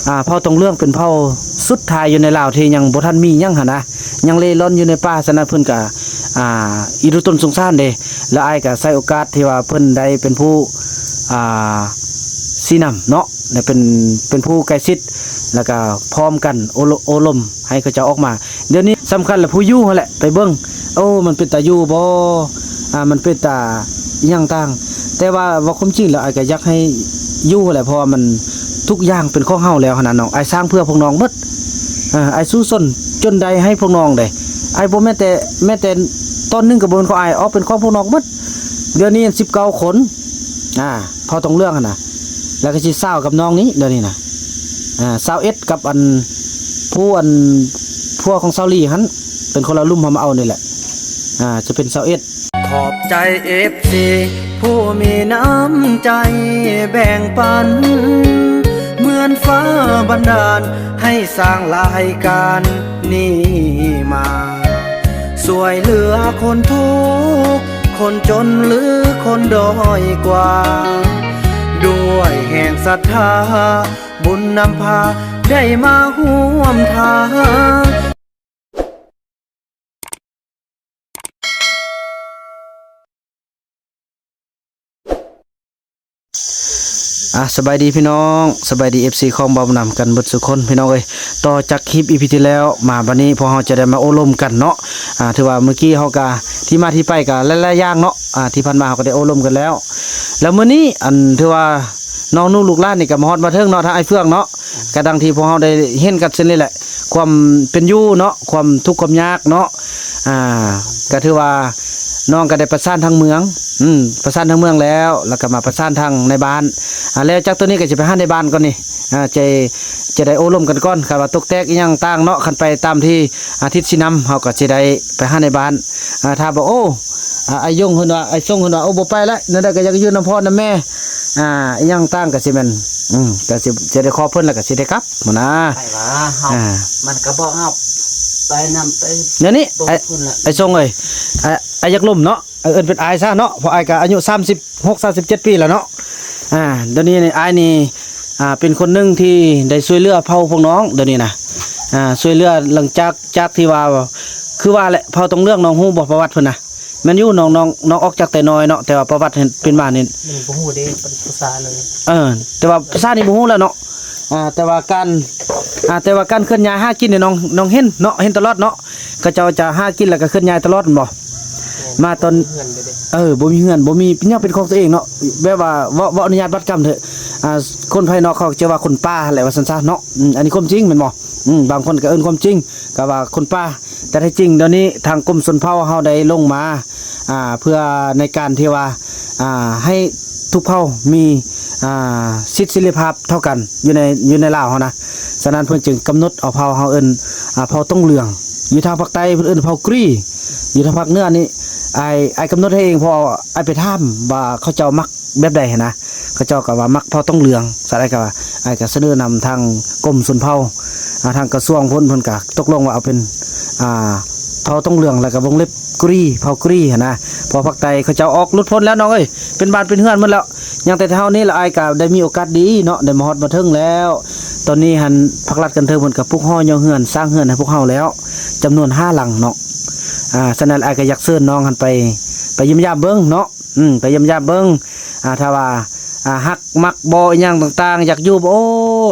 ອ່າ ເຜົ່າຕົງເຫຼືອງເປັນເຜົ່າສຸດທ້າຍຢູ່ໃນລາວທີ່ຍັງບໍ່ທັນມີຫຍັງຫັ້ນນະ ຍັງເລ່ລ່ອນຢູ່ໃນປ່າ. ສະນັ້ນເພິ່ນກະ ອ່າ ອີລຸຕົນສົງສານເດ້ ແລ້ວອ້າຍກະໃຊ້ໂອກາດທີ່ວ່າເພິ່ນໄດ້ເປັນຜູ້ ອ່າ ຊີ້ນຳເນາະ ແລະ ເປັນ ເປັນຜູ້ໃກ້ຊິດ ແລ້ວກະພ້ອມກັນໂອ້ລົ- ໂອ້ລົມໃຫ້ເຂົາເຈົ້າອອກມາ. ດຽວນີ້ສຳຄັນລະຜູ້ຢູ່ຫັ້ນແຫຼະ ໄປເບິ່ງ ໂອ້ ມັນເປັນຕາຢູ່ບໍ່ ອ່າ ມັນເປັນຕາອີ່ຫຍັງຕ່າງ. ແຕ່ວ່າເວົ້າຄວາມຈິງແລ້ວ ອ້າຍກໍຢາກໃຫ້ຢູ່ແຫຼະ ເພາະວ່າມັນທຸກຢ່າງເປັນຂອງເຮົາແລ້ວຫັ້ນນະນ້ອງ. ອ້າຍສ້າງເພື່ອພວກນ້ອງເບິດ ເອີ ອ້າຍສູ້ຊົນຈົນໄດ້ໃຫ້ພວກນ້ອງເດ້. ອ້າຍບໍ່ແມ່ນແຕ່ ແມ້ແຕ່ຕອນໜຶ່ງກໍບໍ່ແມ່ນຂອງອ້າຍ ອອກເປັນຂອງພວກນ້ອງເບິດ. ດຽວນີ້ສິບເກົ້າຄົນ ອ່າ ເຜົ່າຕົງເຫຼືອງຫັ້ນນະ ແລ້ວກໍຊິຊາວກັບນ້ອງນີ້ ດຽວນີ້ນະ ອ່າ ຊາວເອັດກັບອັນ ຜູ້ອັນ ຜົວຂອງຊາວລີຫັ້ນ ເປັນຄົນລະລຸ່ມເຮົາມາເອົານີ້ແຫຼະ ອ່າ ຈະເປັນຊາວເອັດ. ຂອບໃຈເອັຟຊີຜູ້ມີນ້ຳໃຈແບ່ງປັນ ເໝືອນຟ້າບັນດານໃຫ້ສ້າງລາຍການນີ້ມາ ຊ່ວຍເຫຼືອຄົນທຸກ ຄົນຈົນ ຫຼື ຄົນດ້ອຍກວ່າ ດ້ວຍແຮງສັດທາ ບຸນນຳພາໄດ້ມາຮ່ວມທາງ. ອ່າ ສະບາຍດີພີ່ນ້ອງ ສະບາຍດີເອັຟຊີຂອງບ່າວບຸນນຳກັນເບິດສູ່ຄົນ ພີ່ນ້ອງເອີຍ. ຕໍ່ຈາກຄລິບອີພີທີ່ແລ້ວມາ ບັດນີ້ພວກເຮົາຈະໄດ້ມາໂອ້ລົມກັນເນາະ. ອ່າ ຖືວ່າມື້ກີ້ເຮົາກະ ທີ່ມາທີ່ໄປກະຫຼາຍໆຢ່າງເນາະ ອ່າ ທີ່ຜ່ານມາເຮົາກໍໄດ້ໂອ້ລົມກັນແລ້ວ ແລ້ວມື້ນີ້ອັນ ຖືວ່າ ນ້ອງໜູລູກຫຼານນີ້ກໍມາຮອດມາເຖິງເນາະ ທາງອ້າຍເຟືອງເນາະ ກໍດັ່ງທີ່ພວກເຮົາໄດ້ເຫັນກັນເຊັ່ນນີ້ແຫຼະ ຄວາມເປັນຢູ່ເນາະ ຄວາມທຸກຄວາມຍາກເນາະ ອ່າ ກໍຖືວ່ານ້ອງກໍໄດ້ປະສານທາງເມືອງ ອືມ ປະສານທາງເມືອງແລ້ວ ແລ້ວກໍມາປະສານທາງນາຍບ້ານ ອ່າ ແລ້ວຈາກໂຕນີ້ກໍຈະໄປຫານາຍບ້ານກ່ອນນີ້ ອ່າ ຈະ ຈະໄດ້ໂອ້ລົມກັນກ່ອນ ຄັນວ່າຕົກແຕກອີ່ຫຍັງຕ່າງເນາະ ຄັນໄປຕາມທີ່ ອ່າ ທິດຊີ້ນຳ ເຮົາກໍຊິໄດ້ໄປຫານາຍບ້ານ ອ່າ ຖ້າບໍ່ ໂອ້ ອ່າ ອ້າຍຍົງເພິ່ນວ່າ ອ້າຍຊົງເພິ່ນວ່າ ໂອ້ ບໍ່ໄປລະ ແນວໃດກໍຢາກຢູ່ນຳພໍ່ນຳແມ່ ອ່າ ອີ່ຫຍັງຕ່າງກໍຊິແມ່ນ ອືມ ກໍຊິ ຊິໄດ້ຂໍເພິ່ນແລ້ວກໍຊິໄດ້ກັບຫັ້ນນະ ໄປວ່າເຮົາ ອ່າ ມັນກໍບອກເຮົາໄປນຳໄປ ດຽວນີ້ ບໍ່ ອ້າຍ ພຸ້ນລະ ອ້າຍຊົງເອີຍ ອ້າຍ ອ້າຍຢາກລົມເນາະ ເອີ້ນເປັນອ້າຍຊະເນາະ ເພາະອ້າຍກໍອາຍຸສາມສິບຫົກ ສາມສິບເຈັດປີແລ້ວເນາະ ອ່າ ດຽວນີ້ອ້າຍນີ້ ອ່າ ເປັນຄົນໜຶ່ງທີ່ໄດ້ຊ່ວຍເຫຼືອເຜົ່າພວກນ້ອງ ດຽວນີ້ນະ ອ່າ ຊ່ວຍເຫຼືອຫຼັງຈາກ ຈາກທີ່ວ່າ ຄືວ່າແຫຼະ ເຜົ່າຕົງເຫຼືອງ ນ້ອງຮູ້ບໍ່ປະຫວັດເພິ່ນນະ? ແມ່ນຢູ່ ນ້ອງ ນ້ອງ ນ້ອງອອກຈາກແຕ່ນ້ອຍເນາະ ແຕ່ວ່າປະຫວັດເປັນມານີ້ ມັນບໍ່ຮູ້ເດ້ ພາສາເລີຍ ເອີ ແຕ່ວ່າພາສານີ້ບໍ່ຮູ້ແລ້ວເນາະ ອ່າ ແຕ່ວ່າການ ອ່າ ແຕ່ວ່າການເຄື່ອນຍ້າຍຫາກິນນີ້ ນ້ອງ ນ້ອງເຫັນເນາະ ເຫັນຕະຫຼອດເນາະ ເຂົາເຈົ້າຈະຫາກິນແລ້ວກໍເຄື່ອນຍ້າຍຕະຫຼອດແມ່ນບໍ່? ແມ່ນ ມາຕອນ ບໍ່ມີເຮືອນເລີຍເດ້ ເອີ ບໍ່ມີເຮືອນ ບໍ່ມີຫຍັງເປັນຂອງຕົວເອງເນາະ ແບບວ່າ ເວົ້າ ເວົ້າອະນຸຍາດບັດກຳເຖາະ ອ່າ ຄົນພາຍນອກເຂົາຈະວ່າຄົນປ່າຫັ້ນແຫຼະ ວ່າຊັ້ນຊະເນາະ ອືມ ອັນນີ້ຄວາມຈິງແມ່ນບໍ່? ອືມ ບາງຄົນກໍເອີ້ນຄວາມຈິງ ກໍວ່າຄົນປ່າ ແຕ່ແທ້ຈິງດຽວນີ້ທາງກົມຊົນເຜົ່າເຮົາໄດ້ລົງມາ ອ່າ ເພື່ອໃນການທີ່ວ່າ ອ່າ ໃຫ້ທຸກເຜົ່າມີ ອ່າ ສິດເສລີພາບເທົ່າກັນຢູ່ໃນ ຢູ່ໃນລາວເຮົານະ ສະນັ້ນເພິ່ນຈຶ່ງກຳນົດເອົາເຜົ່າເຮົາເອີ້ນ ອ່າ ເຜົ່າຕົງເຫຼືອງ ຢູ່ທາງພາກໃຕ້ເພິ່ນເອີ້ນເຜົ່າກຣີ ຢູ່ທາງພາກເໜືອນີ້ ອ້າຍ ອ້າຍກຳນົດໃຫ້ເອງ ເພາະວ່າອ້າຍໄປຖາມວ່າເຂົາເຈົ້າມັກ ແບບໃດຫັ້ນນະ ເຂົາເຈົ້າກໍວ່າມັກເຜົ່າຕົງເຫຼືອງ ສະນັ້ນອ້າຍກໍວ່າ ອ້າຍກໍສະເໜີນຳທາງກົມຊົນເຜົ່າ ອ່າ ທາງກະຊວງພຸ້ນ ເພິ່ນກໍຕົກລົງວ່າເອົາເປັນ ອ່າ ເຜົ່າຕົງເຫຼືອງ ແລ້ວກໍວົງເລັບກຣີ ເຜົ່າກຣີຫັ້ນນະ ເພາະພາກໃຕ້ເຂົາເຈົ້າອອກຫຼຸດພົ້ນແລ້ວນ້ອງເອີຍ ເປັນບ້ານເປັນເຮືອນໝົດແລ້ວ ຍັງແຕ່ເຮົານີ້ລະ ອ້າຍກໍໄດ້ມີໂອກາດດີເນາະ ໄດ້ມາຮອດມາເຖິງແລ້ວ ຕອນນີ້ຫັ້ນ ພາກລັດຂັ້ນເທິງເພິ່ນກໍປຸກຫໍ່ຍໍເຮືອນ ສ້າງເຮືອນໃຫ້ພວກເຮົາແລ້ວ ຈຳນວນຫ້າຫຼັງເນາະ ອ່າ ສະນັ້ນອ້າຍກໍຢາກເຊີນນ້ອງຫັ້ນໄປ ໄປຢ້ຽມຢາມເບິ່ງເນາະ ອືມ ໄປຢ້ຽມຢາມເບິ່ງ ອ່າ ຖ້າວ່າ ອ່າ ຮັກມັກບໍ່ ອີ່ຫຍັງຕ່າງໆ ຢາກຢູ່ບໍ່ ໂອ້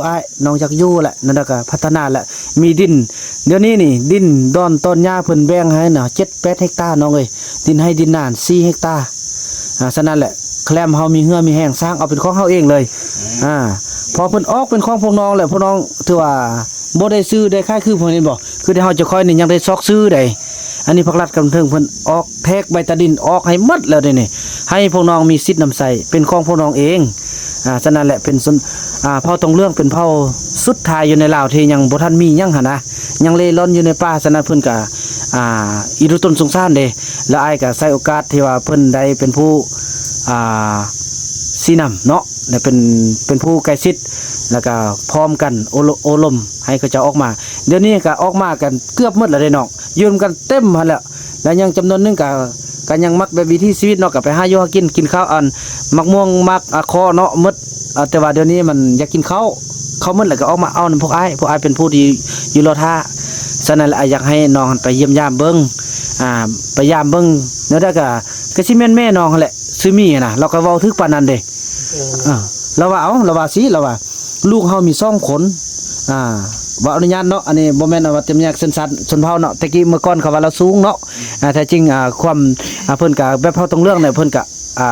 ອ້າຍ ນ້ອງຢາກຢູ່ແຫຼະ ນັ້ນລະກໍພັດທະນາແຫຼະ ມີດິນ ດຽວນີ້ນີ້ ດິນດອນຕອນຫຍ້າເພິ່ນແບ່ງໃຫ້ນະ ເຈັດແປດເຮັກຕາ ນ້ອງເອີຍ ດິນໄຮ່ດິນນານ ສີ່ເຮັກຕາ ອ່າ ສະນັ້ນແຫຼະ ແຄມເຮົາມີເຫື່ອມີແຮງສ້າງເອົາເປັນຂອງເຮົາເອງເລີຍ ອືມ ອ່າ ເພາະເພິ່ນອອກເປັນຂອງພວກນ້ອງແຫຼະ ພວກນ້ອງຖືວ່າບໍ່ໄດ້ຊື້ໄດ້ຂາຍ ຄືພວກນີ້ບໍ່ ຄືແຕ່ເຮົາເຈົ້າຂ້ອຍນີ້ຍັງໄດ້ຊອກຊື້ໃດ ອັນນີ້ພາກລັດກຳເທິງເພິ່ນອອກແທກໃບຕາດິນອອກໃຫ້ໝົດແລ້ວເດນີ້ ໃຫ້ພວກນ້ອງມີສິດນຳໃຊ້ເປັນຂອງພວກນ້ອງເອງ ອ່າ ສະນັ້ນແຫຼະ ເປັນຊົນ ອ່າ ເຜົ່າຕົງເຫຼືອງເປັນເຜົ່າສຸດທ້າຍຢູ່ໃນລາວທີ່ຍັງບໍ່ທັນມີຫຍັງຫັ້ນນະ ຍັງເລ່ລ່ອນຢູ່ໃນປ່າ ສະນັ້ນເພິ່ນກະ ອ່າ ອີລຸຕົນສົງສານເດ້ ແລ້ວອ້າຍກະໃຊ້ໂອກາດທີ່ວ່າເພິ່ນໄດ້ເປັນຜູ້ ອ່າ ຊີ້ນຳເນາະ ແລະ ເປັນ ເປັນຜູ້ໃກ້ຊິດ ແລ້ວກະພ້ອມກັນໂອ້ລົ- ໂອ້ລົມໃຫ້ເຂົາເຈົ້າອອກມາ ດຽວນີ້ກະອອກມາກັນເກືອບໝົດແລ້ວເດ້ນ້ອງ ຢູ່ນຳກັນເຕັມຫັ້ນແຫຼະ ແລະ ຍັງຈຳນວນໜຶ່ງກະ ກະຍັງມັກແບບວິຖີຊີວິດເນາະ ກະໄປຫາຢູ່ຫາກິນ ກິນເຂົ້າ ອັນ ໝາກມ່ວງ ໝາກ ອາ ເຄາະເນາະ ໝົດ ອາ ແຕ່ວ່າດຽວນີ້ມັນຢາກກິນເຂົ້າ ເຂົ້າໝົດແລ້ວກໍອອກມາເອົານຳພວກອ້າຍ, ພວກອ້າຍເປັນຜູ້ທີ່ຢູ່ລໍຖ້າ. ສະນັ້ນລະ ອ້າຍຢາກໃຫ້ນ້ອງຫັ້ນໄປຢ້ຽມຢາມເບິ່ງ, ອ່າ ໄປຢາມເບິ່ງແນວໃດກໍ ກໍຊິແມ່ນແມ່ນ້ອງຫັ້ນແຫຼະ ຊື່ໝີຫັ້ນນະ, ລາວກໍເວົ້າຖືກປານນັ້ນເດ້. ເອີ ເອີ ລາວວ່າ ເອົ້າ ລາວວ່າຊີ້ ລາວວ່າ ລູກເຮົາມີສອງຄົນ, ອ່າ ວ່າອະນຸຍາດເນາະ, ອັນນີ້ບໍ່ແມ່ນວ່າຈະແຍກຊົນຊັ້ນຊົນເຜົ່າເນາະ, ແຕ່ກີ້ເມື່ອກ່ອນເຂົາວ່າລາວສູງເນາະ. ອ່າ ແທ້ຈິງ ອ່າ ຄວາມ ອ່າ ເພິ່ນກະແບບເຜົ່າຕົງເລື່ອງນີ້ ເພິ່ນກະ ອ່າ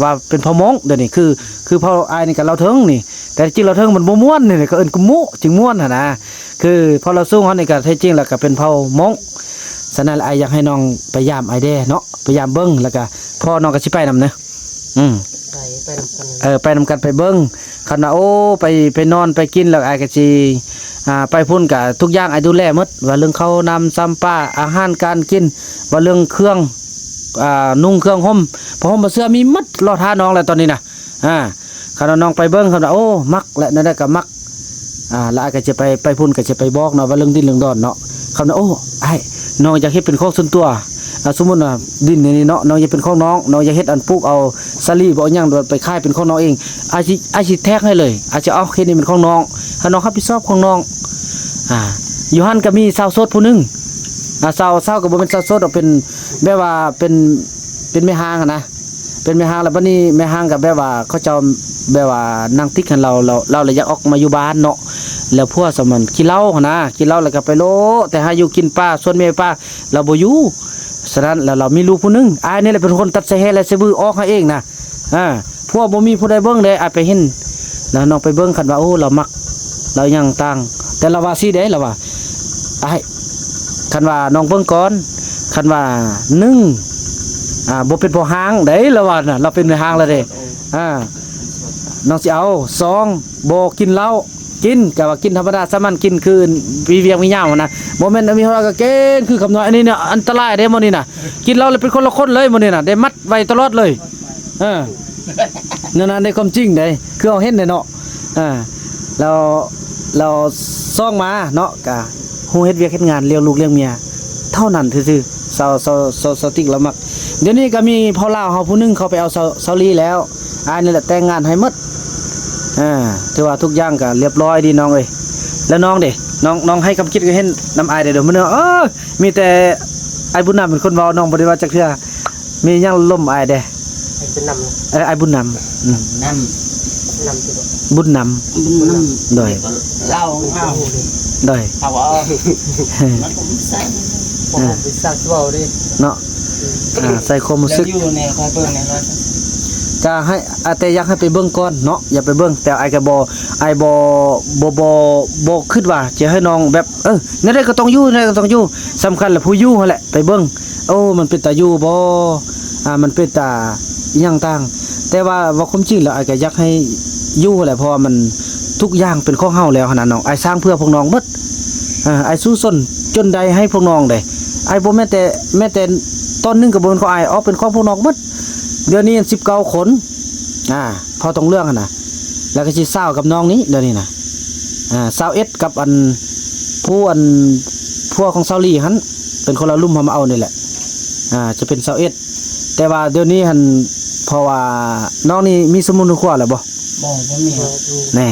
ວ່າເປັນເຜົ່າມົ້ງ, ດຽວນີ້ຄື ຄືເຜົ່າອ້າຍນີ້ກະລາວເທິງນີ້, ແຕ່ຈິງລາວເທິງມັນບໍ່ມ່ວນນີ້, ເຂົາເອີ້ນກຸໂມະຈຶ່ງມ່ວນຫັ້ນນະ. ຄືເຜົ່າລາວສູງເຮົານີ້ກະແທ້ຈິງແລ້ວກະເປັນເຜົ່າມົ້ງ. ສະນັ້ນລະ ອ້າຍຢາກໃຫ້ນ້ອງໄປຢາມອ້າຍແດ່ເນາະ, ໄປຢາມເບິ່ງ, ແລ້ວກະພໍ່ນ້ອງກໍຊິໄປນຳເນາະ. ອືມ ໄປ ໄປນຳກັນ ເອີ ໄປນຳກັນໄປເບິ່ງ. ຄັນວ່າ ໂອ້ ໄປ ໄປນອນໄປກິນແລ້ວ ອ້າຍກໍຊິ ອ່າ ໄປພຸ້ນກະທຸກຢ່າງອ້າຍດູແລໝົດ, ວ່າເລື່ອງເຂົ້ານ້ຳຊຳປາ ອາຫານການກິນ, ວ່າເລື່ອງເຄື່ອງ ອ່າ ນຸ່ງເຄື່ອງຫົ່ມ ຜ້າຫົ່ມຜ້າເສື່ອມີໝົດ ລໍຖ້ານ້ອງແລ້ວຕອນນີ້ນະ. ອ່າ ຄັນວ່ານ້ອງໄປເບິ່ງ ຄັນວ່າ ໂອ້ ມັກແຫຼະ ແນວໃດກໍມັກ. ອ່າ ແລ້ວອ້າຍກໍຈະໄປ ໄປພຸ້ນກໍຈະໄປບອກເນາະ ວ່າເລື່ອງດິນເລື່ອງດອນເນາະ. ຄັນວ່າ ໂອ້ ອ້າຍ ນ້ອງຢາກເຮັດເປັນຂອງສ່ວນຕົວ, ອ່າ ສົມມຸດວ່າດິນໃນນີ້ເນາະ ນ້ອງຢາກເປັນຂອງນ້ອງ, ນ້ອງຢາກເຮັດອັນປູກເອົາສາລີບໍ່ ຫຍັງ ໄປຂາຍເປັນຂອງນ້ອງເອງ, ອ້າຍຊິ ອ້າຍຊິແທກໃຫ້ເລີຍ, ອ້າຍຊິເອົາເຂດນີ້ເປັນຂອງນ້ອງ, ໃຫ້ນ້ອງຮັບຜິດຊອບຂອງນ້ອງ. ອ່າ ຢູ່ຫັ້ນກໍມີສາວໂສດຜູ້ໜຶ່ງ, ອ່າ ສາວ ສາວກໍບໍ່ແມ່ນສາວໂສດດອກ, ເປັນແບບວ່າເປັນ ເປັນແມ່ຮ້າງຫັ້ນນະ. ເປັນແມ່ຮ້າງ ແລ້ວບັດນີ້ແມ່ຮ້າງກໍແບບວ່າເຂົາເຈົ້າແບບວ່ານາງຕິກຫັ້ນ ລາວ ລາວ ລາວລະຢາກອອກມາຢູ່ບ້ານເນາະ, ແລ້ວຜົວສະມັນກິນເຫຼົ້າຫັ້ນນະ, ກິນເຫຼົ້າແລ້ວກໍໄປໂລະແຕ່ຫາຢູ່ກິນປ່າສວນເມປ່າ, ລາວບໍ່ຢູ່. ສະນັ້ນແລ້ວລາວມີລູກຜູ້ໜຶ່ງ, ອ້າຍນີ້ແຫຼະເປັນຄົນຕັດສາຍແຮ່ແລະສາຍບືອອກໃຫ້ເອງນະ. ອ່າ ຜົວບໍ່ມີຜູ້ໃດເບິ່ງເດ້, ອ້າຍໄປເຫັນ ແລ້ວນ້ອງໄປເບິ່ງ, ຄັນວ່າ ໂອ້ ລາວມັກ ລາວຫຍັງຕ່າງ, ແຕ່ລາວວ່າຊີ້ເດ້, ລາວວ່າ ອ້າຍ ຄັນວ່ານ້ອງເບິ່ງກ່ອນ, ຄັນວ່າ ໜຶ່ງ ອ່າ ບໍ່ເປັນພໍ່ຮ້າງເດ້ ລາວວ່ານະ, ລາວເປັນແມ່ຮ້າງແລ້ວເດ້. ອ່າ ນ້ອງຊິເອົາ, ສອງ ບໍ່ກິນເຫຼົ້າ, ກິນ ກະວ່າກິນທຳມະດາສາມັນ, ກິນຄືມີວຽກມີຍາມຫັ້ນນະ, ບໍ່ແມ່ນມີເຮົາກະເກນຄືຄຳນ້ອຍ. ອັນນີ້ນະອັນຕະລາຍເດ້ ໝໍນີ້ນະ, ກິນເຫຼົ້າແລ້ວເປັນຄົນລະຄົນເລີຍ ໝໍນີ້ນະ, ໄດ້ມັດໄວ້ຕະຫຼອດເລີຍ. ເອີ ນັ້ນນະ ໃນຄວາມຈິງເດ້ ຄືເຮົາເຫັນເດ້ເນາະ. ອ່າ ແລ້ວ ແລ້ວສອງມາເນາະ ກະຮູ້ເຮັດວຽກເຮັດງານ ລ້ຽງລູກລ້ຽງເມຍເທົ່ານັ້ນຊື່ໆ. ສາວ ສາວ ສາວ ສາວຕິກລາວມັກ. ດຽວນີ້ກະມີພໍ່ລາວເຮົາຜູ້ໜຶ່ງເຂົ້າໄປເອົາສາວ ສາວລີແລ້ວ, ອ້າຍນີ້ແຫຼະແຕ່ງງານໃຫ້ໝົດ. ອ່າ ຖືວ່າທຸກຢ່າງກະລຽບຮ້ອຍດີນ້ອງເອີຍ. ແລ້ວນ້ອງເດ ນ້ອງ ນ້ອງໃຫ້ຄຳຄິດຄຳເຫັນນຳອ້າຍໄດ້ເດີມື້ນີ້. ເອີ ມີແຕ່ອ້າຍບຸນນຳເປັນຄົນເວົ້າ, ນ້ອງບໍ່ໄດ້ເວົ້າຈັກເທື່ອ. ມີຫຍັງລົມອ້າຍແດ່? ເປັນນຳ ເອີ ອ້າຍບຸນນຳ. ອືມ ນຳ ນຳ ບຸນນຳ ບຸນນຳ. ໂດຍ ເລົ່າ ເຮົາ ໂດຍ ເຮົາ ມັນກໍບໍ່ໃສ່ ບໍ່ ອ່າ ໄປຊັກເວົ້າເດ້ເນາະ. ອ່າ ໃສ່ຄວາມຮູ້ສຶກ ຢູ່ໃນຄອຍເບິ່ງໃນ ກະໃຫ້ ອາ ແຕ່ຢາກໃຫ້ໄປເບິ່ງກ່ອນເນາະ, ຢາກໄປເບິ່ງ. ແຕ່ອ້າຍກໍບໍ່ ອ້າຍບໍ່ ບໍ່ ບໍ່ ບໍ່ຄິດວ່າຈະໃຫ້ນ້ອງແບບ ເອີ ແນວໃດກໍຕ້ອງຢູ່ ແນວໃດກໍຕ້ອງຢູ່. ສຳຄັນລະຜູ້ຢູ່ຫັ້ນແຫຼະ ໄປເບິ່ງ ໂອ້ ມັນເປັນຕາຢູ່ບໍ່ ອ່າ ມັນເປັນຕາອີ່ຫຍັງຕ່າງ. ແຕ່ວ່າເວົ້າຄວາມຈິງແລ້ວ ອ້າຍກໍຢາກໃຫ້ຢູ່ແຫຼະ ເພາະວ່າມັນທຸກຢ່າງເປັນຂອງເຮົາແລ້ວຫັ້ນນະນ້ອງ. ອ້າຍສ້າງເພື່ອພວກນ້ອງເບິດ. ເອີ ອ້າຍສູ້ຊົນຈົນໄດ້ໃຫ້ພວກນ້ອງເດ້. ອ້າຍບໍ່ແມ່ນແຕ່ ແມ່ນແຕ່ຕອນໜຶ່ງກໍບໍ່ແມ່ນຂອງອ້າຍ, ອອກເປັນຂອງພວກນ້ອງເບິດ. ດຽວນີ້ອັນສິບເກົ້າຄົນ ອ່າ ເຜົ່າຕົງເຫຼືອງຫັ້ນນະ, ແລ້ວກໍຊິຊາວກັບນ້ອງນີ້ ດຽວນີ້ນະ. ອ່າ ຊາວເອັດກັບອັນ ຜູ້ອັນ ຜົວຂອງຊາວລີຫັ້ນ ເປັນຄົນລະລຸ່ມເຮົາມາເອົານີ້ແຫຼະ. ອ່າ ຈະເປັນຊາວເອັດ ແຕ່ວ່າດຽວນີ້ຫັ້ນ ເພາະວ່ານ້ອງນີ້ມີສົມມຸດຄົວແລ້ວບໍ່? ບໍ່ ບໍ່ມີ. ແນ່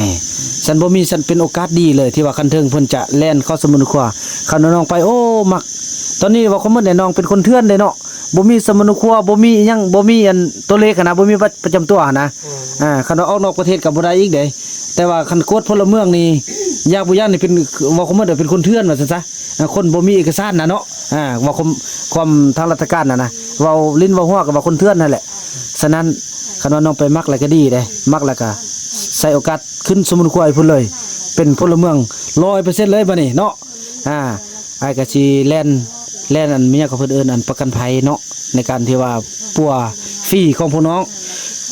ຊັ້ນບໍ່ມີ ຊັ້ນເປັນໂອກາດດີເລີຍ ທີ່ວ່າຄັນເທິງເພິ່ນຈະແລ່ນເຂົ້າສົມມຸດຄົວ. ຄັນວ່ານ້ອງໄປ ໂອ້ ມັກ. ຕອນນີ້ເວົ້າຄວາມໝົດແຫຼະ ນ້ອງເປັນຄົນເຖື່ອນເດ້ເນາະ, ບໍ່ມີສົມມຸດຄົວ ບໍ່ມີອີ່ຫຍັງ ບໍ່ມີອັນຕົວເລກຫັ້ນນະ ບໍ່ມີບັດປະຈຳຕົວຫັ້ນນະ. ອືມ ອ່າ ຄັນວ່າອອກນອກປະເທດກໍບໍ່ໄດ້ອີກເດ້. ແຕ່ວ່າຄັນກວດພົນລະເມືອງນີ້ ຢາກບໍ່ຢາກນີ້ເປັນ ເວົ້າຄວາມໝົດເປັນຄົນເຖື່ອນວ່າຊັ້ນຊະ. ອ່າ ຄົນບໍ່ມີເອກະສານນະເນາະ. ອ່າ ເວົ້າຄວາມ ຄວາມທາງລາຊະການຫັ້ນນະ ເວົ້າຫຼິ້ນເວົ້າຫົວກໍວ່າຄົນເຖື່ອນຫັ້ນແຫຼະ. ສະນັ້ນ ຄັນວ່ານ້ອງໄປມັກແລ້ວກໍດີເດ້, ມັກແລ້ວກໍໃຊ້ໂອກາດຂຶ້ນສົມມຸດຄົວໃຫ້ເພິ່ນເລີຍ ເປັນພົນລະເມືອງຮ້ອຍເປີເຊັນເລີຍບາດນີ້ເນາະ. ອ່າ ອ້າຍກໍຊິແລ່ນ ແລ່ນອັນ ມີຫຍັງກໍເພິ່ນເອີ້ນອັນປະກັນໄພເນາະ ໃນການທີ່ວ່າປົວຟຣີຂອງພວກນ້ອງ.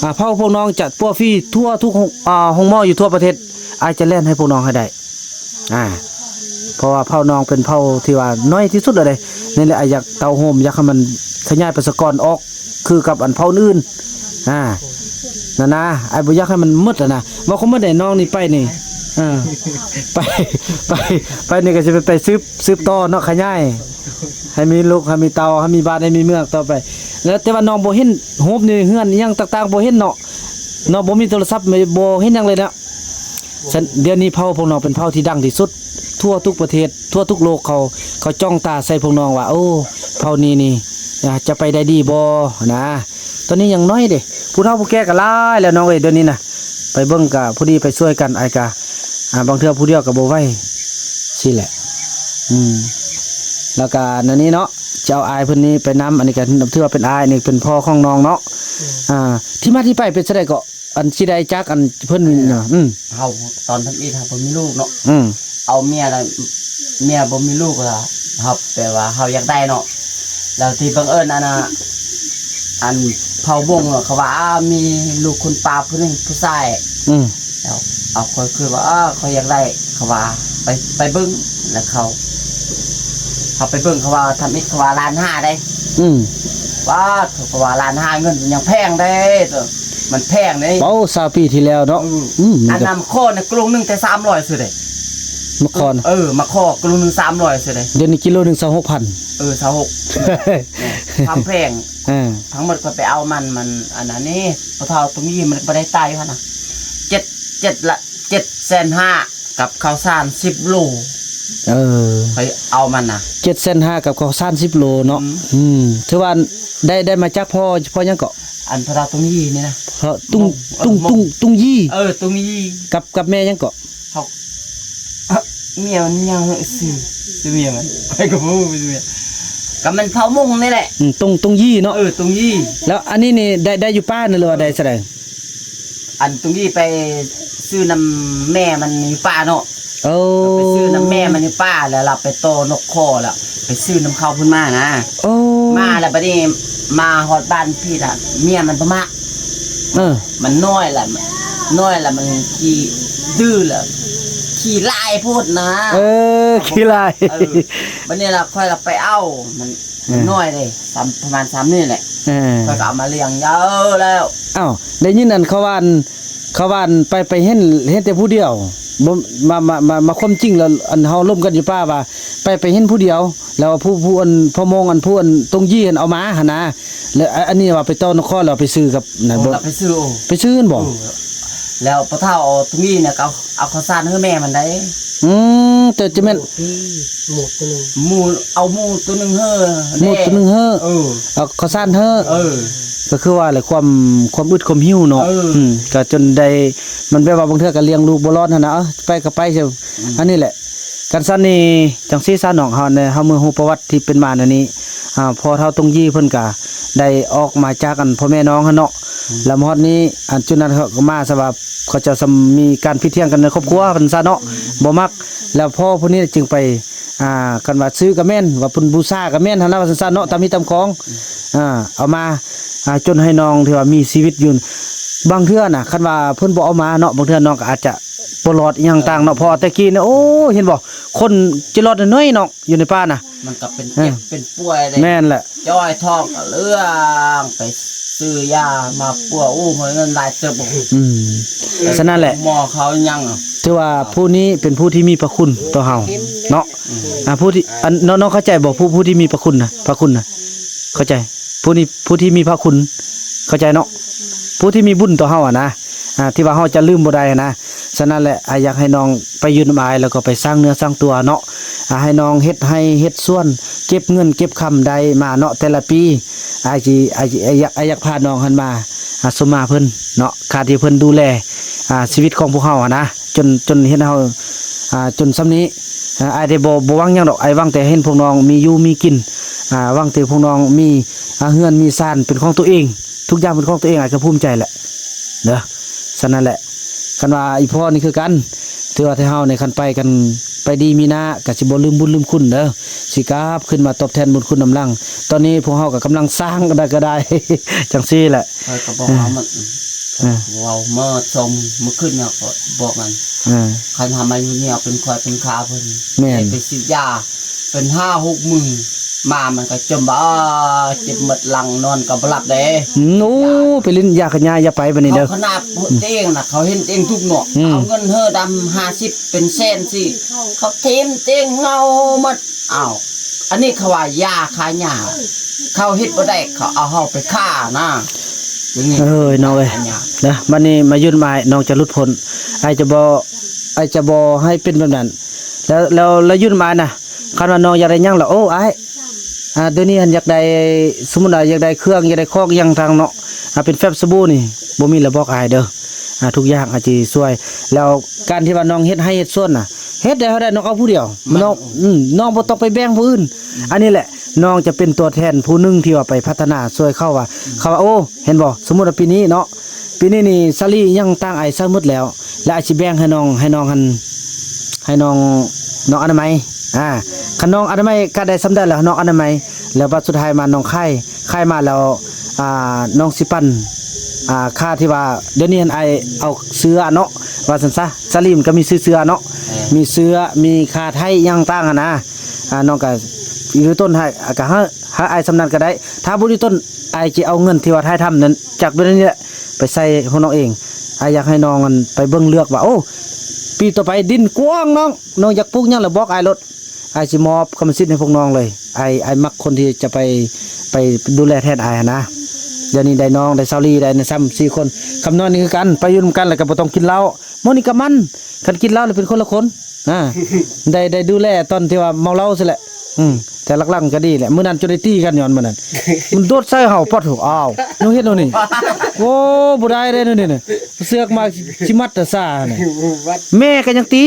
ອ່າ ເພາະພວກນ້ອງຈະປົວຟຣີທົ່ວທຸກໂຮງ ອ່າ ໂຮງໝໍຢູ່ທົ່ວປະເທດ, ອ້າຍຈະແລ່ນໃຫ້ພວກນ້ອງໃຫ້ໄດ້. ອ່າ ເພາະວ່າເຜົ່ານ້ອງເປັນເຜົ່າທີ່ວ່ານ້ອຍທີ່ສຸດແລ້ວເດ້. ນີ້ແຫຼະ ອ້າຍຢາກເຕົ້າໂຮມ ຢາກໃຫ້ມັນຂະຫຍາຍປະຊາກອນອອກ ຄືກັບອັນເຜົ່າອື່ນໆ. ອ່າ ນັ້ນນະ ອ້າຍບໍ່ຢາກໃຫ້ມັນໝົດຫັ້ນນະ. ເວົ້າຄວາມໝົດໃດ ນ້ອງນີ້ໄປນີ້ ເອີ ໄປ ໄປ ໄປນີ້ກໍຊິໄປ ໄປສືບ ສືບຕໍ່ເນາະ, ຂະຫຍາຍໃຫ້ມີລູກ ໃຫ້ມີເຕົ້າ ໃຫ້ມີບ້ານ ໃຫ້ມີເມືອງຕໍ່ໄປ. ແລ້ວແຕ່ວ່ານ້ອງບໍ່ເຫັນຮູບໃນເຮືອນອີ່ຫຍັງຕ່າງໆ ບໍ່ເຫັນເນາະ, ນ້ອງບໍ່ມີໂທລະສັບ ບໍ່ເຫັນຫຍັງເລີຍເນາະ. ຊັ້ນ ດຽວນີ້ເຜົ່າພວກນ້ອງເປັນເຜົ່າທີ່ດັງທີ່ສຸດທົ່ວທຸກປະເທດ ທົ່ວທຸກໂລກ ເຂົາ ເຂົາຈ້ອງຕາໃສ່ພວກນ້ອງວ່າ ໂອ້ ເຜົ່ານີ້ນີ້ ອ່າ ຈະໄປໄດ້ດີບໍ່ນະ. ຕອນນີ້ຍັງນ້ອຍເດ້ ຜູ້ເຖົ້າຜູ້ແກ່ກໍຫຼາຍແລ້ວນ້ອງເອີຍ ດຽວນີ້ນະ. ໄປເບິ່ງກໍພໍດີໄປຊ່ວຍກັນ ອ້າຍກະ ອ່າ ບາງເທື່ອຜູ້ດຽວກໍບໍ່ໄຫວຊີ້ແຫຼະ. ອືມ ແລ້ວກໍອັນນີ້ເນາະ ຈະເອົາອ້າຍເພິ່ນນີ້ໄປນຳ. ອັນນີ້ກໍຖືວ່າເປັນອ້າຍ ນີ້ເປັນພໍ່ຂອງນ້ອງເນາະ. ອືມ ອ່າ ທີ່ມາທີ່ໄປເປັນຈັ່ງໃດເກາະ? ອັນຊິໄດ້ຈາກອັນເພິ່ນ ເອີ ເນາະ ອືມ ເຮົາຕອນທຳອິດເຮົາບໍ່ມີລູກເນາະ ອືມ ເອົາເມຍລະ ເມຍບໍ່ມີລູກລະ ເຮົາແປວ່າເຮົາຢາກໄດ້ເນາະ ແລ້ວທີ່ບັງເອີນອັນນ່າ ອັນເຜົ່າມົ້ງເນາະ ເຂົາວ່າ ອາ ມີລູກຄົນປ່າຜູ້ໜຶ່ງຜູ້ຊາຍ ອືມ ແລ້ວເອົາ ຂ້ອຍຄືວ່າ ເອີ ຂ້ອຍຢາກໄດ້ ເຂົາວ່າ ໄປ ໄປເບິ່ງ ແລ້ວເຂົາ ເຮົາໄປເບິ່ງ ເຂົາວ່າທຳອິດ ເຂົາວ່າລ້ານຫ້າໄດ໋ ອືມ ປາດ ເຂົາວ່າລ້ານຫ້າ ເງິນມັນຍັງແພງເດ້ ມັນແພງເດ້ ເວົ້າຊາວປີທີ່ແລ້ວເນາະ ເອີ ອືມ ອັນນຳຂໍ້ນະ ກິໂລໜຶ່ງແຕ່ສາມຮ້ອຍຊື່ເດ້ ມະຂໍນະ ເອີ ມະຂໍກິໂລໜຶ່ງສາມຮ້ອຍຊື່ເດ້ ດຽວນີ້ກິໂລໜຶ່ງຊາວຫົກພັນ ເອີ ຊາວຫົກ ຄວາມແພງ ເອີ ທັງໝົດຂ້ອຍໄປເອົາມັນ ມັນອັນນັ້ນນີ້ ພໍ່ເຖົ້າຕົງຢີ້ ມັນບໍ່ໄດ້ຕາຍຢູ່ຫັ້ນນະ ເຈັດ ເຈັດລະ ເຈັດແສນຫ້າ ກັບເຂົ້າສານສິບໂລ ເອີ ຂ້ອຍເອົາມັນນະ ເຈັດແສນຫ້າ ກັບເຂົ້າສານສິບໂລເນາະ ອືມ ອືມ ຖືວ່າໄດ້ ໄດ້ມາຈາກພໍ່ ພໍ່ຫຍັງເກາະ? ອັນພໍ່ເຖົ້າຕົງຢີ້ນີ້ນະ ເອີ ຕຸງ ຕຸງ ຕຸງ ຕຸງຢີ້ ເອີ ຕຸງຢີ້ ກັບ ກັບແມ່ຫຍັງເກາະ? ເຮົາ ເມຍມັນຫຍັງ ຊື່ ຊື່ເມຍມັນ ຂ້ອຍກໍບໍ່ຮູ້ຊື່ເມຍ ກໍແມ່ນເຜົ່າມົ້ງນີ້ແຫຼະ ອືມ ຕົງ ຕົງຢີ້ເນາະ ເອີ ຕົງຢີ້ ແລ້ວອັນນີ້ນີ້ໄດ້ ໄດ້ຢູ່ປ່ານີ້ ຫຼືວ່າໄດ້ຊະໃດ? ອັນຕຸງຢີ້ໄປຊື້ນຳແມ່ມັນຢູ່ປ່າເນາະ ໂອ້ ໄປຊື້ນຳແມ່ມັນຢູ່ປ່າ ແລ້ວລາວໄປຕໍ່ນົກຂໍ ແລ້ວໄປຊື້ນຳເຂົາພຸ້ນມານະ ໂອ້ ມາແລ້ວບັດນີ້ມາຮອດບ້ານພີ້ລະ ເມຍມັນບໍ່ມັກ ເອີ ມັນນ້ອຍລະ ນ້ອຍລະມັນຂີ້ດື້ລະ ຂີ້ຫຼາຍໂພດນະ ເອີ ຂີ້ຫຼາຍ ເອີ ບັດນີ້ລະຂ້ອຍລະໄປເອົາ ມັນ ເອີ ນ້ອຍເດ້ ສຳ ປະມານສ່ຳນີ້ແຫຼະ ເອີ ຂ້ອຍກໍເອົາມາລ້ຽງເຢີແລ້ວ ອ້າວ ໄດ້ຍິນອັນເຂົາວ່າ ເຂົາວ່າໄປ ໄປເຫັນ ເຫັນແຕ່ຜູ້ດຽວ ບໍ່ ມາ ມາ ມາ ມາຄວາມຈິງແລ້ວ ອັນເຮົາລົມກັນຢູ່ປ່າວ່າ ໄປ ໄປເຫັນຜູ້ດຽວ ແລ້ວຜູ້ ຜູ້ອັນພໍ່ມົ້ງ ອັນຜູ້ອັນຕົງຢີ້ຫັ້ນເອົາມາຫັ້ນນະ ແລ້ວ ອ- ອັນນີ້ວ່າໄປຕໍ່ນົກຂໍ ແລ້ວໄປຊື້ກັບນັ້ນບໍ່ ໂອ້ ແລ້ວໄປຊື້ ໂອ້ ໄປຊື້ຫັ້ນບໍ່ ເອີ ແລ້ວພໍ່ເຖົ້າຕົງຢີ້ນະ ກໍເອົາເຂົ້າສານໃຫ້ແມ່ມັນໄດ໋ ອືມ ແຕ່ຈະແມ່ນ ໝູໂຕໜຶ່ງ ໝູ ເອົາໝູໂຕໜຶ່ງເຮີ ໝູໂຕໜຶ່ງເຮີ ເອີ ເອົາເຂົ້າສານເຮີ ເອີ ກໍຄືວ່າແຫຼະ ຄວາມ ຄວາມອຶດຄວາມຫິວເນາະ ເອີ ອືມ ກໍຈົນໄດ້ ມັນແບບວ່າບາງເທື່ອກໍລ້ຽງລູກບໍ່ລອດຫັ້ນນະ ເອີ ໄປກໍໄປ ອືມ ອັນນີ້ແຫຼະ ຄັນຊັ້ນນີ້ ຈັ່ງຊີ້ຊະ ນ້ອງເຮົາ ເຮົາມາຮູ້ປະຫວັດທີ່ເປັນມາແນວນີ້ ອ່າ ພໍ່ເຖົ້າຕົງຢີ້ເພິ່ນກໍໄດ້ອອກມາຈາກອັນພໍ່ແມ່ນ້ອງຫັ້ນເນາະ ອືມ ແລ້ວມາຮອດນີ້ ອັນຈຸດນັ້ນເຂົາກໍມາ ສະວ່າເຂົາເຈົ້າຊຳມີການຜິດຖຽງກັນໃນຄອບຄົວ ອືມ ວ່າຊັ້ນຊະເນາະ ອືມ ບໍ່ມັກ ແລ້ວພໍ່ຜູ້ນີ້ຈຶ່ງໄປ ອ່າ ຄັນວ່າຊື້ກໍແມ່ນ ວ່າເພິ່ນບູຊາກໍແມ່ນຫັ້ນນະ ວ່າຊັ້ນຊະເນາະ ຕາມມີຕາມຄອງ ອືມ ອ່າ ເອົາມາ ອ່າ ຈົນໃຫ້ນ້ອງທີ່ວ່າມີຊີວິດຢູ່ ບາງເທື່ອນະ ຄັນວ່າເພິ່ນບໍ່ເອົາມາເນາະ ບາງເທື່ອນ້ອງກໍອາດຈະບໍ່ລອດອີ່ຫຍັງຕ່າງເນາະ ເອີ ເພາະວ່າແຕ່ກີ້ນີ້ ໂອ້ ເຫັນບໍ່ ຄົນຈະລອດນ້ອຍໆເນາະ ຢູ່ໃນປ່ານະ ມັນກໍເປັນເຈັບ ເອີ ເປັນປ່ວຍເດ້ ແມ່ນແຫຼະ ຈ່ອຍທ້ອງກໍເລື່ອງ ໄປຊື້ຢາມາປົວ ໂອ້ ເງິນຫຼາຍເຕີບ ອືມ ສະນັ້ນແຫຼະ ໝໍເຂົາຫຍັງ ຖືວ່າຜູ້ນີ້ເປັນຜູ້ທີ່ມີພະຄຸນຕໍ່ເຮົາເນາະ ອືມ ອ່າ ຜູ້ທີ່ ອັນ ນ້ອງ ນ້ອງເຂົ້າໃຈບໍ່ ຜູ້ ຜູ້ທີ່ມີພະຄຸນນະ ພະຄຸນນະ ເຂົ້າໃຈ ຜູ້ນີ້ ຜູ້ທີ່ມີພະຄຸນ ເຂົ້າໃຈເນາະ ຜູ້ທີ່ມີບຸນຕໍ່ເຮົາຫັ້ນນະ ອ່າ ທີ່ວ່າເຮົາຈະລືມບໍ່ໄດ້ຫັ້ນນະ ສະນັ້ນແຫຼະ ອ້າຍຢາກໃຫ້ນ້ອງໄປຢູ່ນຳອ້າຍ ແລ້ວກໍໄປສ້າງເນື້ອສ້າງຕົວເນາະ ອ່າ ໃຫ້ນ້ອງເຮັດໄຮ່ເຮັດສວນ ເກັບເງິນເກັບຄຳໄດ້ມາເນາະ ແຕ່ລະປີ ອ້າຍຊິ ອ້າຍຊິ ອ້າຍຢາກ ອ້າຍຢາກພານ້ອງຫັ້ນມາ ອ່າ ສົມມາເພິ່ນເນາະ ຄ່າທີ່ເພິ່ນດູແລ ອ່າ ຊີວິດຂອງພວກເຮົາຫັ້ນນະ ຈົນ ຈົນເຮັດໃຫ້ເຮົາ ອ່າ ຈົນສ່ຳນີ້ ອ່າ ອ້າຍໄດ້ບໍ່ ບໍ່ຫວັງຫຍັງດອກ ອ້າຍຫວັງແຕ່ເຫັນພວກນ້ອງມີຢູ່ມີກິນ ອ່າ ຫວັງແຕ່ພວກນ້ອງມີ ອ່າ ເຮືອນມີຊານເປັນຂອງຕົວເອງ ທຸກຢ່າງເປັນຂອງຕົວເອງ ອ້າຍກໍພູມໃຈແຫຼະເດີ. ສະນັ້ນແຫຼະ ຄັນວ່າອີ່ພໍ່ນີ້ຄືກັນ ຖືວ່າແຕ່ເຮົານີ້ ຄັນໄປກັນ ໄປດີມີໜ້າ ກໍຊິບໍ່ລືມບຸນລືມຄຸນເດີ ຊິກັບຄືນມາຕອບແທນບຸນຄຸນນຳຫຼັງ. ຕອນນີ້ພວກເຮົາກໍກຳລັງສ້າງກະໄດ້ ກະໄດ້ ຈັ່ງຊີ້ແຫຼະ ຂ້ອຍກໍບອກວ່າມັນ ເອີ ເວົ້າມາສອງມື້ ມື້ຄືນນີ້ກໍບອກມັນ ເອີ ຄັນຫາມາຢູ່ນີ້ເອົາເປັນຂ້ອຍເປັນຂ້າເພິ່ນ ແມ່ນ ໄປສີດຢາເປັນຫ້າຫົກມື້ ມາມັນກໍຈົມ ເຈັບໝົດຫຼັງ ນອນກໍບໍ່ຫຼັບເດ້. ອືມ ໂອ້ ໄປຫຼິ້ນຢາຂະຫຍ້າ ຢ່າໄປບາດນີ້ເດີ. ເຂົາຂະໜາດຕົວເອງນະ ເຂົາເຫັນຕົວເອງທຸກເນາະ ອືມ ເອົາເງິນເຮີດຳຫ້າສິບເປັນແສນຊິ ເຂົາເທມເຕັງເງົາໝົດ. ອ້າວ ອັນນີ້ເຂົາວ່າຢາຂາຍຫຍ້າ ເຂົາເຮັດບໍ່ໄດ້ ເຂົາເອົາເຮົາໄປຂ້ານະ. ເອີຍ ນ້ອງເອີຍ ເນາະ ບັດນີ້ມາຢູ່ນຳອ້າຍ ນ້ອງຈະຫຼຸດພົ້ນ ອ້າຍຈະບໍ່ ອ້າຍຈະບໍ່ໃຫ້ເປັນແບບນັ້ນ. ແລ້ວ ແລ້ວ ແລ້ວຢູ່ນຳອ້າຍນະ ຄັນວ່ານ້ອງຢາກໄດ້ຫຍັງລະ ໂອ້ ອ້າຍ ອ່າ ດຽວນີ້ຫັ້ນຢາກໄດ້ ສົມມຸດວ່າຢາກໄດ້ເຄື່ອງ ຢາກໄດ້ຂອງຫຍັງທາງເນາະ ອ່າ ເປັນແຟ້ບສະບູນີ້ ບໍ່ມີລະບອກອ້າຍເດີ ອ່າ ທຸກຢ່າງອ້າຍຊິຊ່ວຍ. ແລ້ວການທີ່ວ່ານ້ອງເຮັດໄຮ່ເຮັດສວນນະ ເຮັດໄດ້ເທົ່າໃດນ້ອງເອົາຜູ້ດຽວ ນ້ອງ ອືມ ນ້ອງບໍ່ຕ້ອງໄປແບ່ງຜູ້ອື່ນ. ອັນນີ້ແຫຼະ ນ້ອງຈະເປັນຕົວແທນຜູ້ໜຶ່ງທີ່ວ່າໄປພັດທະນາຊ່ວຍເຂົາວ່າ ເຂົາວ່າ ໂອ້ ເຫັນບໍ່ ສົມມຸດວ່າປີນີ້ເນາະ ປີນີ້ນີ້ສາລີຫຍັງຕ່າງອ້າຍໃຊ້ໝົດແລ້ວ ແລ້ວອ້າຍຊິແບ່ງໃຫ້ນ້ອງ ໃຫ້ນ້ອງຫັ້ນ ໃຫ້ນ້ອງ ນ້ອງອະນາໄມ ອ່າ ຄັນນ້ອງອະນາໄມກະໄດ້ສ່ຳໃດແລ້ວ ນ້ອງອະນາໄມ ແລ້ວບັດສຸດທ້າຍມານ້ອງຂາຍ ຂາຍມາແລ້ວ ອ່າ ນ້ອງຊິປັນ ອ່າ ຄ່າທີ່ວ່າ ດຽວນີ້ຫັ້ນອ້າຍເອົາເສືອເນາະ ວ່າຊັ້ນຊະ ສາລີມັນກະມີຊື້ເສືອເນາະ ມີເສືອ ມີຄ່າໄຖຫຍັງຕ່າງຫັ້ນນະ ອ່າ ນ້ອງກະຢູ່ຕົ້ນໃຫ້ ກະໃຫ້ ໃຫ້ອ້າຍສ່ຳນັ້ນກະໄດ້ ຖ້າບໍ່ຢູ່ຕົ້ນ ອ້າຍຈະເອົາເງິນທີ່ວ່າຖ່າຍທຳນັ້ນ ຈາກດຽວນີ້ແຫຼະ ໄປໃສ່ຂອງນ້ອງເອງ. ອ້າຍຢາກໃຫ້ນ້ອງ ອັນ ໄປເບິ່ງເລືອກວ່າ ໂອ້ ປີຕໍ່ໄປດິນກວ້າງນ້ອງ ນ້ອງຢາກປູກຫຍັງລະບອກອ້າຍໂລດ ອ້າຍຊິມອບກຳມະສິດໃຫ້ພວກນ້ອງເລີຍ. ອ້າຍ ອ້າຍມັກຄົນທີ່ຈະໄປ ໄປດູແລແທນອ້າຍຫັ້ນນະ. ດຽວນີ້ໄດ້ນ້ອງ ໄດ້ສາວລີ ໄດ້ນະ ສາມສີ່ຄົນ ຄຳນ້ອຍນີ້ຄືກັນ ໄປຢູ່ນຳກັນແລ້ວກະບໍ່ຕ້ອງກິນເຫຼົ້າ ໝໍນີ້ກະມັນ ຄັນກິນເຫຼົ້າແລ້ວເປັນຄົນລະຄົນ ອ່າ ໄດ້ ໄດ້ດູແລຕອນທີ່ວ່າເມົາເຫຼົ້າຊີ້ແຫຼະ ອືມ ແຕ່ຫຼັກໆມັນກະດີແຫຼະ. ມື້ນັ້ນຈົນໄດ້ຕີກັນຍ້ອນມື້ນັ້ນ ມັນໂດດໃສ່ເຮົາ ປະໂທ້ ອ້າວ ໜູເຮັດແນວນີ້ ໂອ້ ບໍ່ໄດ້ເດ້ແນວນີ້ນະ ເຊືອກມາຊິມັດແຕ່ຊານີ້ ແມ່ກະຍັງຕີ.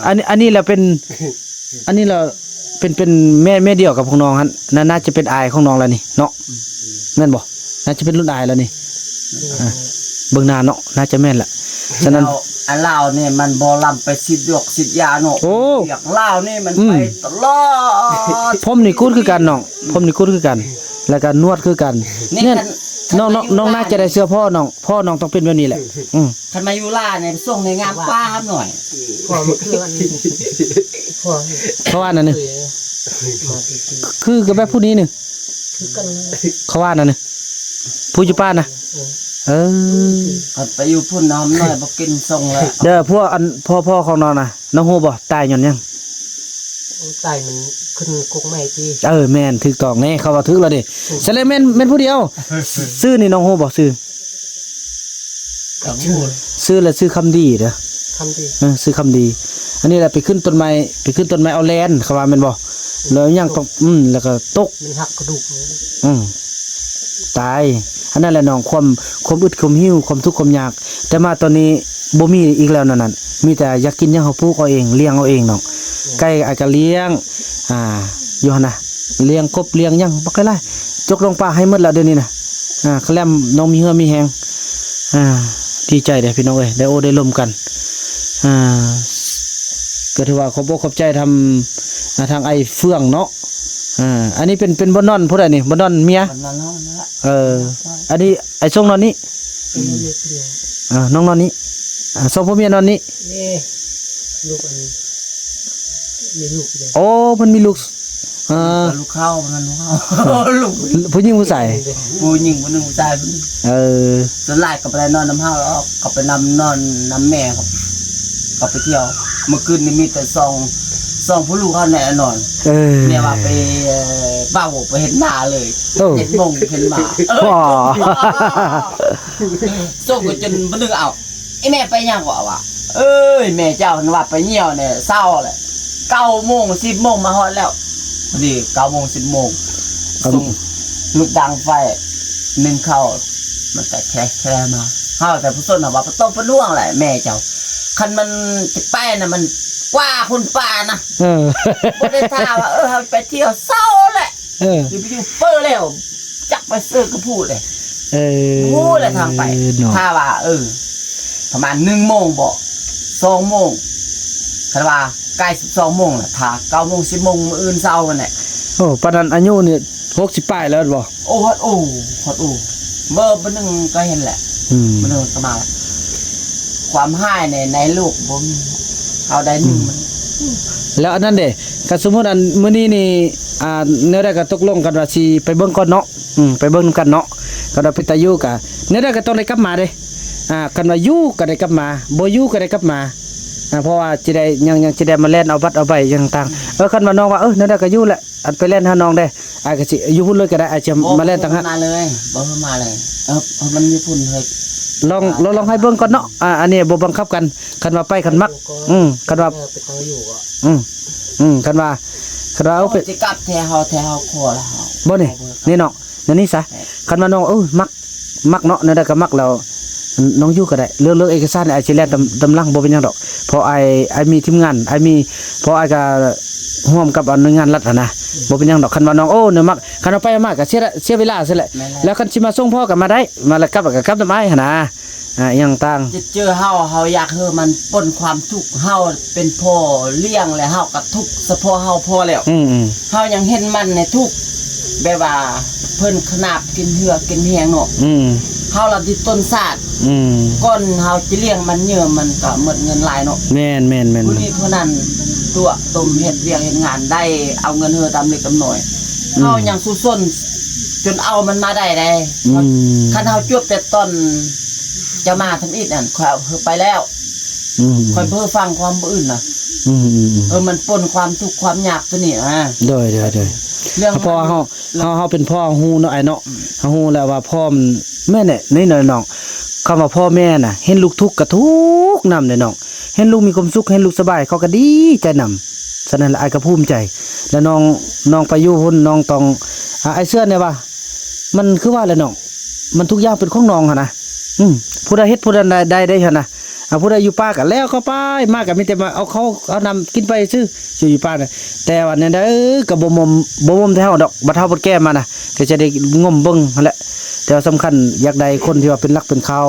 ອັນ ອັນນີ້ລະເປັນ ອັນນີ້ລະເປັນ ເປັນແມ່ ແມ່ດຽວກັບພວກນ້ອງຫັ້ນ ໜ້າ ໜ້າຈະເປັນອ້າຍຂອງນ້ອງລະນີ້ເນາະ ແມ່ນບໍ່? ໜ້າຈະເປັນລຸ້ນອ້າຍລະນີ້ ອ່າ ເບິ່ງໜ້າເນາະ ໜ້າຈະແມ່ນລະ. ສະນັ້ນ ລາວ ອັນລາວນີ້ມັນບໍ່ລຳໄປສີດຢອກສີດຢາເນາະ ໂອ້ ວຽກລາວນີ້ມັນ ອືມ ໄປຕະຫຼອດ. ຜົມນີ້ກຸດຄືກັນນ້ອງ ຜົມນີ້ກຸດຄືກັນ ແລ້ວກະໜວດຄືກັນ. ນີ້ ນີ້ ຄັນ ນ້ອງ ນ້ອງ ນ້ອງໜ້າຈະໄດ້ເຊື່ອພໍ່ນ້ອງ ພໍ່ນ້ອງຕ້ອງເປັນແບບນີ້ແຫຼະ ອືມ. ຄັນມາຢູ່ລາວນີ້ ສົ່ງໃນງາມກວ່າຫາໜ່ອຍ ພໍ່ມັນຄືອັນ ພໍ່ ເຂົາວ່ານັ້ນນີ້ ເອີ ມາທີ່ ຄືກັບແບບຜູ້ນີ້ນີ້ ຄືກັນ ເຂົາວ່ານັ້ນນີ້ ຜູ້ຢູ່ປ່ານະ ເອີ ເອີ ຄັນໄປຢູ່ພຸ້ນນ້ອງໜ້ອຍບໍ່ກິນສົ່ງແລ້ວ ເດີ. ພວກອັນ ພໍ່ ພໍ່ຂອງນ້ອງນະ ນ້ອງຮູ້ບໍ່ ຕາຍຍ້ອນຫຍັງ? ໂອ້ ຕາຍມັນຂຶ້ນກົກໄມ້ຕິ ເອີ ແມ່ນ ຖືກຕ້ອງແນ່ ເຂົາວ່າຖືກແລ້ວເດ້ ອືມ ສະແລະແມ່ນ ແມ່ນຜູ້ດຽວ. ຊື່ນີ້ນ້ອງຮູ້ບໍ່ ຊື່? ກະບໍ່ ຊື່ລະຊື່ຄຳດີເດີ ຄຳດີ ເອີ ຊື່ຄຳດີ. ອັນນີ້ລະໄປຂຶ້ນຕົ້ນໄມ້ ໄປຂຶ້ນຕົ້ນໄມ້ເອົາແລ່ນ ເຂົາວ່າແມ່ນບໍ່? ແລ້ວຫຍັງ ອືມ ຕົກ ອືມ ແລ້ວກະຕົກ ມັນຫັກກະດູກ ອືມ ຕາຍ. ອັນນັ້ນແຫຼະນ້ອງ ຄວາມ ຄວາມອຶດຄວາມຫິວ ຄວາມທຸກຄວາມຍາກ ແຕ່ມາຕອນນີ້ບໍ່ມີອີກແລ້ວແນວນັ້ນ ມີແຕ່ຢາກກິນຫຍັງເຮົາປູກເອົາເອງ ລ້ຽງເອົາເອງນ້ອງ. ອືມ ໄກ່ອ້າຍກະລ້ຽງ ອ່າ ຢູ່ຫັ້ນນະ ລ້ຽງກົບລ້ຽງຫຍັງບັກຫຼາຍໆ ຈົກລົງປ່າໃຫ້ໝົດລະດຽວນີ້ນະ. ອ່າ ຄະແລມນ້ອງມີເຫື່ອມີແຮງ ອ່າ ດີໃຈເດ້ພີ່ນ້ອງເອີຍ ໄດ້ໂອ້ໄດ້ລົມກັນ. ອ່າ ກະຖືວ່າຂອບອົກຂອບໃຈທາງ ອ່າ ທາງອ້າຍເຟືອງເນາະ. ອ່າ ອັນນີ້ເປັນ ເປັນບ່ອນນອນຜູ້ໃດນີ້? ບ່ອນນອນເມຍ? ບ່ອນນອນເຮົານັ້ນລະ ເອີ ອັນນີ້ອ້າຍຊົງນອນນີ້ ອືມ ອ່າ ນ້ອງນອນນີ້ ອ່າ ສອງຜົວເມຍນອນນີ້. ນີ້ ລູກອັນ ມີລູກຢູ່ ໂອ້ ເພິ່ນມີລູກ ອ່າ ລູກເຂົາ ນັ້ນລູກເຂົາ ລູກ ຜູ້ຍິງຜູ້ຊາຍ? ຜູ້ຍິງຜູ້ໜຶ່ງ ຜູ້ຊາຍຜູ້ໜຶ່ງ. ເອີ ສ່ວນຫຼາຍກະບໍ່ໄດ້ນອນນຳເຮົາດອກ ກະໄປນຳ ນອນນຳແມ່ເຂົາ ເຂົາໄປທ່ຽວ. ມື້ຄືນນີ້ມີແຕ່ສອງ ສອງຜູ້ລູກເຮົາແນ່ນອນ. ເອີ ແມ່ວ່າໄປ ເອີ ເວົ້າ ໄປເຮັດນາເລີຍ ໂອ້ ເຈັດໂມງຂຶ້ນມາ ເອີ ວ້າ ສົ່ງກະຈົນບໍ່ນຶກເອົາ ອີແມ່ໄປຫຍັງວະ ວ່າ ເອີຍ ແມ່ເຈົ້າຫັ້ນວ່າໄປຍ່ຽວແນ່ ເຊົ້າແຫຼະ ເກົ້າໂມງ ສິບໂມງມາຮອດແລ້ວ. ພໍດີເກົ້າໂມງ ສິບໂມງ ເອົ້າ ສົ່ງລູກດັງໄຟ ໜຶ້ງເຂົ້າ ມັນກະແຄໆມາ. ເຮົາແຕ່ຜູ້ຊົນເຮົາວ່າບໍ່ຕ້ອງເປັນຫ່ວງແຫຼະແມ່ເຈົ້າ ຄັນມັນຈະໄປນະ ມັນກວ່າຄົນປ່ານະ ເອີ ບໍ່ໄດ້ຖ້າວ່າ ເອີ ເຮົາໄປທ່ຽວເຊົາແຫຼະ ເອີ ຊິໄປຢູ່ເປີແລ້ວ ຈັກໄປເຊີກັບຜູ້ເດ້ ເອີ ຮູ້ແຫຼະທາງໄປເນາະ. ຖ້າວ່າ ເອີ ປະມານໜຶ່ງໂມງບໍ ສອງໂມງ ຄັນວ່າໃກ້ສິບສອງໂມງລະ ຖ້າເກົ້າໂມງ ສິບໂມງມື້ອື່ນເຊົ້າຫັ້ນແຫຼະ. ໂອ້ ປານນັ້ນອາຍຸນີ້ຫົກສິບປາຍແລ້ວບໍ? ໂອ້ ຮອດ ໂອ້ ຮອດ ໂອ້ ເບິ່ງ ມື້ໜຶ່ງກະເຫັນແຫຼະ ອືມ ມື້ໜຶ່ງກະມາແຫຼະ. ຄວາມຮ້າຍໃນ ໃນໂລກບໍ່ມີ ເຮົາໄດ້ໜຶ່ງ ອືມ ມັນ ແລ້ວອັນນັ້ນເດ ກະສົມມຸດອັນມື້ນີ້ນີ້ ອ່າ ແນວໃດກະຕົກລົງກັນວ່າຊິໄປເບິ່ງກ່ອນເນາະ. ອືມ ໄປເບິ່ງນຳກັນເນາະ ຄັນວ່າເປັນຕາຢູ່ກະ ແນວໃດກະຕ້ອງໄດ້ກັບມາເດ້. ອ່າ ຄັນວ່າຢູ່ກະໄດ້ກັບມາ ບໍ່ຢູ່ກະໄດ້ກັບມາ ອ່າ ເພາະວ່າຊິໄດ້ ຍັງ ຍັງຊິໄດ້ມາແລ່ນເອົາບັດເອົາໃບຫຍັງຕ່າງໆ. ເອີ ຄັນວ່ານ້ອງວ່າ ເອີ ແນວໃດກະຢູ່ແຫຼະ ອັນໄປແລ່ນຫານ້ອງເດ້ ອ້າຍກະຊິຢູ່ພຸ້ນເລີຍກະໄດ້ ອ້າຍຊິມາແລ່ນຕ່າງຫາກ. ມາເລີຍ ບໍ່ມາເລີຍ ເອີ ມັນຢູ່ພຸ້ນເຮີ້ຍ ລອງ ລອງ ລອງໃຫ້ເບິ່ງກ່ອນເນາະ. ອ່າ ອັນນີ້ບໍ່ບັງຄັບກັນ ຄັນວ່າໄປ ຄັນມັກ ອືມ ຄັນວ່າ ອືມ ອືມ ຄັນວ່າ ຄັນວ່າເອົາໄປ ຊິກັບແທ້ເຮົາ ແທ້ເຮົາຂໍລະເຮົາ ບໍ່ນີ້ ນີ້ເນາະ ແນວນີ້ຊະ ຄັນວ່ານ້ອງ ເອີ ມັກ ມັກເນາະ ແນວໃດກໍມັກແລ້ວ ນ້ອງຢູ່ກໍໄດ້ ເລື່ອງ ເລື່ອງເອກະສານອ້າຍຊິແລ່ນຕາມ ຕາມຫຼັງ ບໍ່ເປັນຫຍັງດອກ ເພາະອ້າຍ ອ້າຍມີທີມງານ ອ້າຍມີ ເພາະອ້າຍກໍຮ່ວມກັບ ອາ ໜ່ວຍງານລັດຫັ້ນນະ ບໍ່ເປັນຫຍັງດອກ ຄັນວ່ານ້ອງ ໂອ້ ນ້ອງມັກ ຄັນເອົາໄປເອົາມາກໍເສຍ ເສຍເວລາຊື່ແຫຼະ ແມ່ນແລ້ວ ແລ້ວຄັນຊິມາສົ່ງພໍ່ກໍມາໄດ້ ມາແລ້ວກັບ ກໍກັບນຳອ້າຍຫັ້ນນະ ອາ ອີ່ຫຍັງຕ່າງ ຈະເຈີເຮົາ ເຮົາຢາກໃຫ້ມັນພົ້ນຄວາມທຸກ ເຮົາເປັນພໍ່ລ້ຽງ ແລະເຮົາກໍທຸກສະເພາະເຮົາພໍແລ້ວ ອືມໆ ເຮົາຍັງເຫັນມັນໃນທຸກ ແບບວ່າເພິ່ນຂະໜາບກິນເຫື່ອກິນແຮງເນາະ ອືມ ເຮົາລະດິດຕົ້ນຊາດ ອືມ ກ່ອນເຮົາຈະລ້ຽງມັນເຫຍື່ອ ມັນກໍໝົດເງິນຫຼາຍເນາະ ແມ່ນໆໆ ຜູ້ນີ້ຜູ້ນັ້ນຕົວະຕົມເຮັດວຽກເຮັດງານໄດ້ ເອົາເງິນເຮືອຕາມເລັກຕາມນ້ອຍ ອືມ ເຮົາຍັງສູ້ຊົນຈົນເອົາມັນມາໄດ້ເດ້ ອືມ ຄັນເຮົາຈົວບແຕ່ຕອນຈະມາທຳອິດນັ້ນ ຂ້ອຍເອົາເພິ່ນໄປແລ້ວ ອືມ ຂ້ອຍບໍ່ຟັງຄວາມຜູ້ອື່ນນະ ອືມໆໆ ເອີ ມັນປົນຄວາມທຸກຄວາມຍາກຕົວນີ້ນະ ໂດຍໆໆ ເລື່ອງ ເພາະວ່າເຮົາ ເຮົາ ເຮົາເປັນພໍ່ເຮົາຮູ້ເນາະອ້າຍເນາະ ເຮົາຮູ້ແລ້ວວ່າພໍ່ມັນ ແມ່ນແຫຼະ ນີ້ນະນ້ອງ ຄຳວ່າພໍ່ແມ່ນະ ເຫັນລູກທຸກກໍທຸກນຳເດ້ນ້ອງ ເຫັນລູກມີຄວາມສຸກ ເຫັນລູກສະບາຍ ເຂົາກໍດີໃຈນຳ ສະນັ້ນລະອ້າຍກໍພູມໃຈ ແລ້ວນ້ອງ ນ້ອງໄປຢູ່ພຸ້ນ ນ້ອງຕ້ອງ ອາ ອ້າຍເຊື່ອແນ່ວ່າ ມັນຄືວ່າແຫຼະນ້ອງ ມັນທຸກຢ່າງເປັນຂອງນ້ອງຫັ້ນນະ ອືມ ຜູ້ໃດເຮັດຜູ້ນັ້ນໄດ້ ໄດ້ ໄດ້ຫັ້ນນະ ອາ ຜູ້ໃດຢູ່ປ່າກໍແລ້ວເຂົາໄປ ມາກໍມີແຕ່ມາເອົາເຂົ້າເອົານ້ຳກິນໄປຊື່ ຢູ່ ຢູ່ປ່ານະ ແຕ່ວ່າແນວໃດກໍບໍ່ໝົມ ບໍ່ໝົມແຕ່ເຮົາດອກ ບັດເຮົາບັດແກ່ມານະ ກໍຈະໄດ້ງົມເບິ່ງຫັ້ນແຫຼະ ແຕ່ວ່າສຳຄັນຢາກໄດ້ຄົນທີ່ວ່າເປັນຫຼັກເປັນຂ່າວ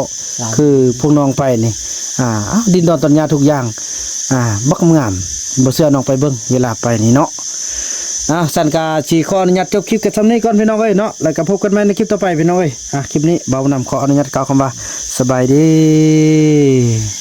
ຄືພວກນ້ອງໄປນີ້ ອາ ດິນດອນຕອນຫຍ້າທຸກຢ່າງ ອາ ບັກງາມ ບໍ່ເຊື່ອນ້ອງໄປເບິ່ງເວລາໄປນີ້ເນາະ ອາ ຊັ້ນກໍຊິຂໍອະນຸຍາດຈົບຄລິບກັນຊ່ຳນີ້ກ່ອນພີ່ນ້ອງເອີຍເນາະ ແລ້ວກໍພົບກັນໃໝ່ໃນຄລິບຕໍ່ໄປພີ່ນ້ອງເອີຍ ອາ ຄລິບນີ້ບ່າວບຸນນຳຂໍອະນຸຍາດກ່າວຄຳວ່າ ສະບາຍດີ.